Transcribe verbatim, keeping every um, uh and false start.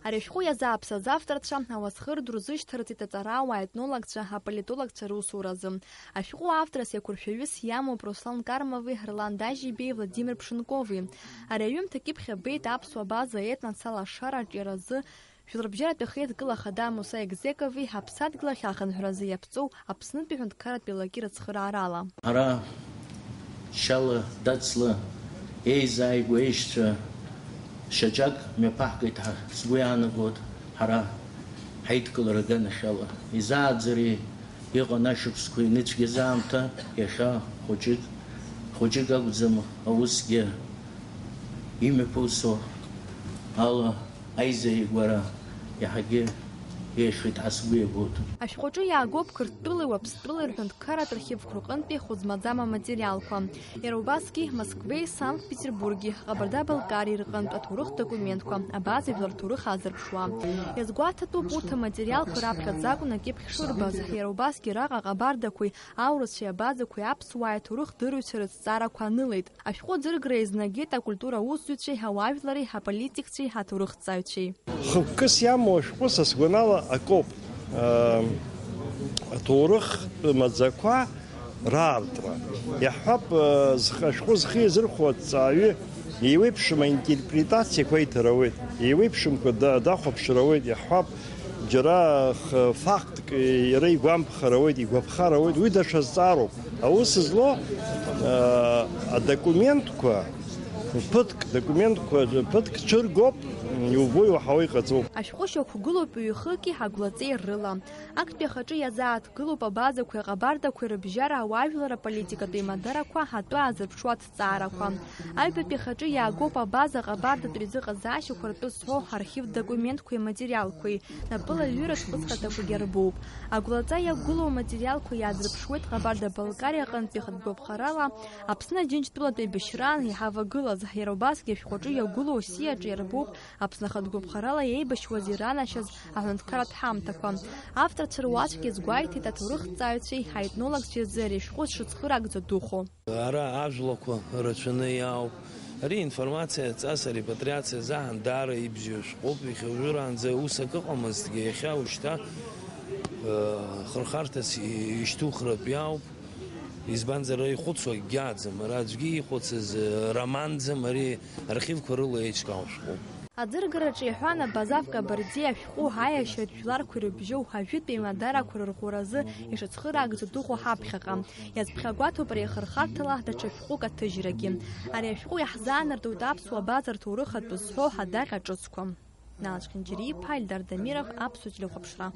Ари ашәҟәы иазааԥсаз авторцәа ауасхыр ду рзышьҭырҵеит аҵарауаа, аетнологцәа, аполитологцәа русуразы. Ашәҟәы авторс иақәыршәаҩыс иамоуп Руслан Кармови, Рлан Дажьибеи, Владимир Ԥшынкови. Ари аҩымҭа кьыԥхь абеит аԥсуа база етноцала ашараҿ иара азы Жәларбжьаратәи ахеидкыла ахада Муса Егзекови Аԥсадгьыл ахь ахынҳәразы иаԥҵоу Аԥснытәи ҳәынҭқарратә еилакы ирыцхыраарала. Ара шьала, дацла еизааигәа еишьцәа шьаҿак мҩаԥаҳгеит ҳәа сгәы иаанагоит, ҳара ҳаидкылара аганахьала. Изааӡари иҟан ашықәсқәа иныцәгьаз аамҭа, иахьа хәыҷык, хәыҷык акәӡам аусгьы имҩаԥусо ала. Аизаигәара иаҳагьы еиӷьхеит ҳәа сгәы иабоит. Ашәҟәаҿы иаагоуп Қырҭтәылеи Уаԥстәылеи рҳәынҭқарратә архивқәа рҟынтәи хәы змаӡам аматериалқәа. Иара убасгьы Москвеи Санкт-Петербурги, Ҟабарда-Балкариа рҟынтә аҭоурыхтә документқәа, абаза жәлар рҭоурых аазырԥшуа. Иазгәаҭатәуп урҭ аматериалқәа раԥхьаӡа акәын акьыԥхь шырбаз, иара убасгьы раҟа аҟабардақәеи аурысшәеи абазақәеи аԥсуааи аҭоурыхдырҩцәа рыҭҵаарақәа анылеит. Ашәҟәы аӡыргара еизнагеит акультура аусзуҩцәеи ауаажәлари аполитикцәеи аҭоурыхҭҵааҩцәеи. Хықәкыс иамоу ашәҟәы са сгәанала акоуп. Ам, аҭоурыхтә маӡақәа раартра. Иаҳҳәап, а, зхы, ашәҟәы зхы иазырхәо аҭҵааҩы еиуеиԥшым аинтерпретациақәа иҭара ауеит, еиуеиԥшымкәа да-, дахәаԥшыр ауеит, иаҳҳәап, џьара х-, фактк иара игәамԥхар ауеит, игәаԥхар ауеит, уи даҽа зҵаароуп. Аус злоу, а, адокументқәа, ԥыҭк, документқәа ԥыҭк цәыргоуп, иубо-иуаҳауа иҟаҵоуп. Ашәҟәы шьақәгылоуп ҩ-хыки ҳагәлаҵеи рыла. Актәи ахаҿы иазааҭгылоуп абазақәеи аҟабардақәеи рыбжьара ауаажәлар аполитикатә еимадарақәа атәы аазырԥшуа аҭҵаарақәа. Аҩбатәи ахаҿы иаагоуп абаза аҟабардатә реизыҟазаашьақәа ртәы зҳәо архивтә документқәеи аматериалқәеи, напылаҩыратә хәыцхаҭақәагьы арбоуп. Агәлаҵа иақәгылоу аматериалқәа иаазырԥшуеит Ҟабарда-Балкариа аҟынтәи ахатә гәаԥхарала Аԥсны Аџьынџьтәылатәи аибашьраан иҳавагылаз, иара убасгьы ашәҟәаҿы иагәылоу асиаҿы иарбоуп Аԥсны ахатә гәаԥхарала еибашьуаз иранашьаз аҳәынҭқарратә ҳамҭақәа. Авторцәа руаӡәк иазгәеиҭеит аҭоурыхҭҵааҩцәеи аетнологцәеи рзы ари ашәҟәы шыцхыраагӡа духәо. Ара ажәлақәа рацәаны иаауп. Ари информациа ҵас арепатриациа азаҳан даара ибзиоу шәҟәуп, иахьа уажәраанӡа ус акы ыҟамызҭгьы, иахьа ушьҭа, э, хырхарҭас ишьҭухратә иаауп. Избанзар, ара ихәыцуа акгьы аӡам, ара аӡәгьы ихәыцыз, э, романӡам, ари архивқәа рыла еиҿкаау шәҟәуп. Аӡыргараҿы иҳәан, абаза Кабардиа ашәҟәы аиашьатә жәларқәа ирыбжьоу ажәытә еимадарақәа рырӷәӷәаразы ишыцхыраагӡо дыҟоу ҳаԥхьаҟа. Иазԥхьагәаҭоуп ари ахырхарҭала даҽа шәҟәык аҭыжьрагьы. Ари ашәҟәы иаҳзаанартуеит аԥсуа база рҭоурыхатә зҳәо адаҟьа ҿыцқәа. Налач Хинџьариа-иԥа, Ельдар Дамиров, Аԥсуа телехәаԥшра.